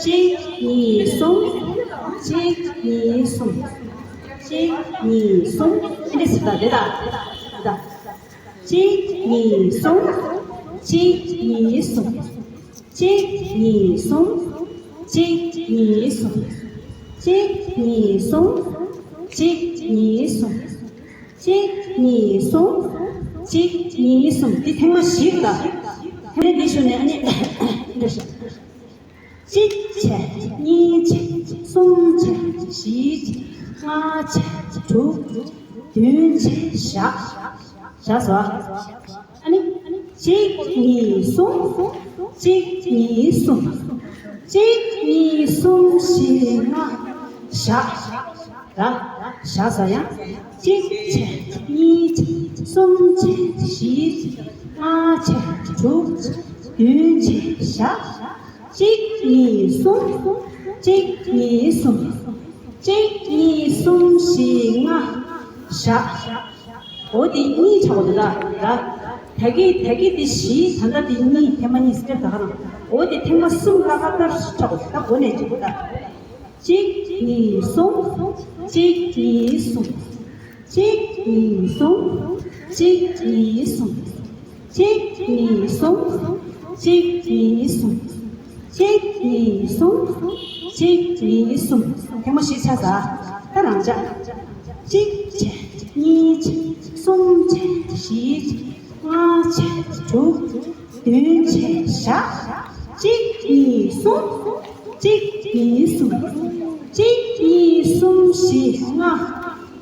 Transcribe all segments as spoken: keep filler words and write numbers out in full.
གཅིག་གཉིས་གསུམ། གཅིག་གཉིས་གསུམ། གཅིག་གཉིས་གསུམ། འདི་འདྲ་ཟེར་ད། འདི་ད། འདི་ད། གཅིག་གཉིས་གསུམ། གཅིག་གཉིས་གསུམ། གཅིག་གཉིས་གསུམ། གཅིག་གཉིས་གསུམ། གཅིག་གཉིས་གསུམ། གཅིག་གཉིས་གསུམ། གཅིག་གཉིས་གསུམ། གཅིག་གཉིས་གསུམ། འདི་ཐེངས་མ་བཞི་རེད་ད། ཐེངས་མ་འདི་ཞུ་ནས་ཨ་ནི་འདི་ཞུ། གཅིག་བྱས། གཉིས་བྱས། གསུམ་བྱས། བཞི་བྱས། ལྔ་བྱས། དྲུག་བྱས། བདུན་བྱས། བཞག་བཞག་སོ། ཨ་ནི། གཅིག་གཉིས་གསུམ། གཅིག་གཉིས་གསུམ། གཅིག་གཉིས་གསུམ་བཞི་ལྔ། བཞག་ར། བཞག་ས་ཡང་། གཅིག་བྱས། གཉིས་བྱས། གསུམ་བྱས། བཞི་བྱས། ལྔ་བྱས། དྲུག་བྱས། བདུན་བྱས། བཞག་གཅིག་གཉིས་གསུམ། གཅིག་གཉིས་གསུམ། གཅིག་གཉིས་གསུམ་བཞི་ལྔ། བཞག་འོ་དེ་གཉིས་ཆགས་འདུག་ད་ར། ད་གི་ད་གི་དེ་བཞི། ད་ལྟ་དེ་གཉིས། ཐེངས་མ་གཉིས་སི་ཊེབ་ད་ག་རང་། འོ་དེ་ཐེངས་མ་གསུམ་ལྷག་ལྷག་ཏུ་ཆགས་འདུག་ད་འགོ་ནས་བྱེད་དགོས་ད། གཅིག་གཉིས་གསུམ། གཅིག་གཉིས་གསུམ། གཅིག་གཉིས་གསུམ། གཅིག་གཉིས་གསུམ། གཅིག་གཉིས་གསུམ། གཅིག་གཉིས་གསུམ། གཅིག་གཉིས་གསུམ། གཅིག་གཉིས་གསུམ། ཐེངས་མ་བཞི་ཆགས་ད། ད་རང་འཇགས། གཅིག་བྱས། གཉིས་བྱས། གསུམ་བྱས། བཞི་བྱས། ལྔ་བྱས། དྲུག་བདུན་བྱས། བཞག་གཅིག་གཉིས་གསུམ། གཅིག་གཉིས་གསུམ། གཅིག་གཉིས་གསུམ་བཞི་ལྔ།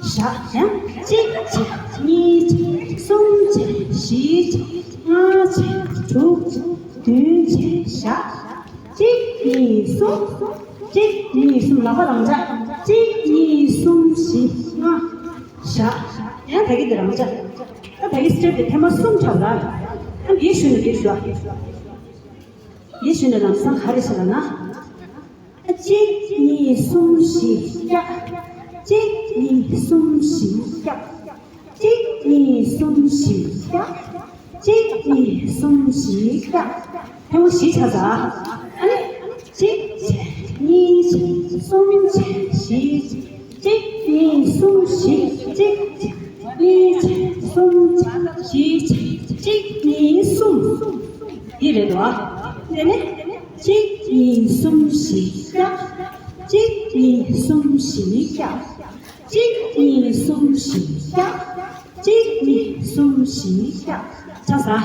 བཞག་ཡང་གཅིག་བྱས། གཉིས་བྱས། གསུམ་བྱས། བཞི་བྱས། ལྔ་བྱས། དྲུག་བྱས། བདུན་བྱས། བཞག་གཅིག་གཉིས་གསུམ། གཅིག་གཉིས་གསུམ། ལག་པ་རང་འཇགས། གཅིག་གཉིས་གསུམ་བཞི་ལྔ། བཞག་ཡང་ད་གི་དེ་རང་འཇགས། ད་ད་གི་སི་ཊེབ་དེ་ཐེངས་མ་གསུམ་ཆགས་ལ། ཨ་འདི་ཞུ་ནས་འདི་ཞུ། འདི་ཞུ་ནས་ལམ་སང་ག་རེ་བྱེད་ལ་ན། གཅིག་གཉིས་གསུམ་བཞི་བརྒྱ། གཅིག་གཉིས་གསུམ་བཞི་བརྒྱ། གཅིག་གཉིས་གསུམ་བཞི་བརྒྱ། གཅིག་གཉིས་གསུམ་བཞི་བརྒྱ། ཐེངས་མ་བཞི་ཆགས་ད། ཨ་ནི། གཅིག་བྱས། གཉིས་བྱས། གསུམ་བྱས། བཞི་བྱས། གཅིག་གཉིས་གསུམ་བཞི། གཅིག་བྱས། གཉིས་བྱས། གསུམ་བྱས། བཞི་བྱས། གཅིག་གཉིས་གསུམ། འདི་རེད་དོ། དེ་ནས་གཅིག་གཉིས་གསུམ་བཞི་བརྒྱ། གཅིག་གཉིས་གསུམ་བཞི་བརྒྱ། གཅིག་གཉིས་གསུམ་བཞི་བརྒྱ། གཅིག་གཉིས་གསུམ་བཞི་བརྒྱ། ཆགས་ས།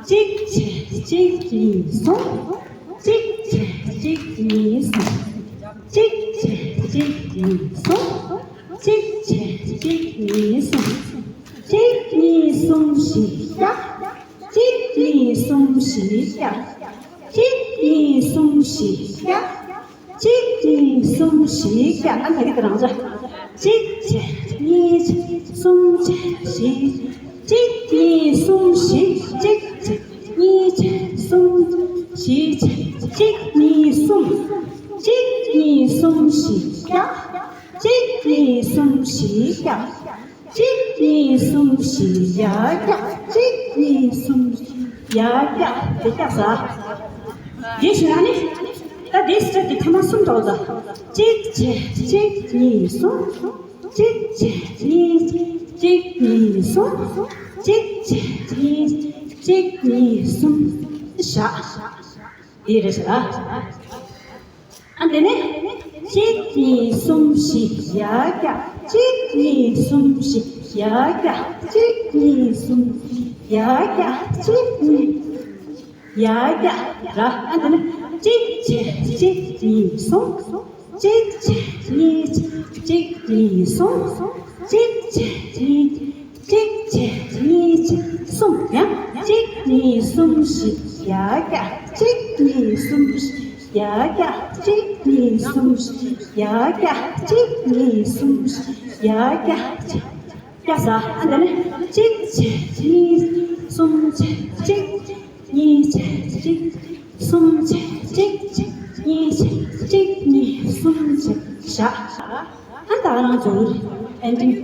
གཅིག་བྱས། གཅིག་གཉིས་གསུམ། གཅིག་བྱས། གཅིག་གཉིས་གསུམ། གཅིག་བྱས། གཅིག་གཉིས་གསུམ། གཅིག་བྱས། གཅིག་གཉིས་གསུམ། གཅིག་གཉིས་གསུམ་བཞི་བརྒྱ། གཅིག་གཉིས་གསུམ་བཞི་བརྒྱ། གཅིག་གཉིས་གསུམ་བཞི་བརྒྱ། གཅིག་གཉིས་གསུམ་བཞི་བརྒྱ། ཨ་ནི་ད་གི་དེ་རང་འཇགས། གཅིག་བྱས། གཉིས་བྱས། གསུམ་བྱས། བཞི་བྱས། གཅིག་གཉིས་གསུམ་བཞི། གཅིག་བྱས། གཉིས་བྱས། གསུམ་བྱས། བཞི་བྱས། གཅིག་གཉིས་གསུམ། གཅིག་གཉིས་གསུམ་བཞི་བརྒྱ། གཅིག་གཉིས་གསུམ་བཞི་བརྒྱ། གཅིག་གཉིས་གསུམ་བཞི་བརྒྱ། གཅིག་གཉིས་གསུམ་བཞི་བརྒྱ། དེ་བརྒྱ་ཟ། དེ་བཞིན་ཨ་ནི། ད་དེ་སི་ཊེབ་དེ་ཐེངས་མ་གསུམ་འགྲོ་ད། གཅིག་བྱས། གཅིག་གཉིས་གསུམ། གཅིག་བྱས། གཉིས་བྱས། གཅིག་གཉིས་གསུམ། གཅིག་བྱས། གཉིས་བྱས། གཅིག་གཉིས་གསུམ། བཞག་འདི་རེད་ཟེར་ཨ། ཨ་འདི་ནི། གཅིག་གཉིས་གསུམ་བཞི་བརྒྱ་བརྒྱ། གཅིག་གཉིས་གསུམ་བཞི་བརྒྱ་བརྒྱ། གཅིག་གཉིས་གསུམ་བཞི་བརྒྱ་བརྒྱ། གཅིག་གཉིས་བརྒྱ་བརྒྱ་ར། ཨ་འདི་ནི། གཅིག་བྱས། གཅིག་གཉིས་གསུམ། གཅིག་བྱས། གཉིས་བྱས། གཅིག་གཉིས་གསུམ། གཅིག་བྱས། གཉིས་བྱས། གཅིག་བྱས། གཉིས་བྱས། གསུམ། ཡང་། གཅིག་གཉིས་གསུམ་བཞི་བརྒྱ་བརྒྱ། གཅིག་གཉིས་གསུམ་བཞི་བརྒྱ་བརྒྱ། གཅིག་གཉིས་གསུམ་བཞི་བརྒྱ་བརྒྱ། གཅིག་གཉིས་གསུམ་བཞི་བརྒྱ་བརྒྱ། བརྒྱ་ཟ། ཨ་འདི་ནི། གཅིག་བྱས། གཉིས། གསུམ་བྱས། གཅིག་གཉིས་བྱས། གཅིག་གསུམ་བྱས། གཅིག་གཉིས་བྱས། གཅིག་གཉིས་གསུམ་བྱས། བཞག་ཨ་ད་རང་ཚོ་ཨེན་ཌི།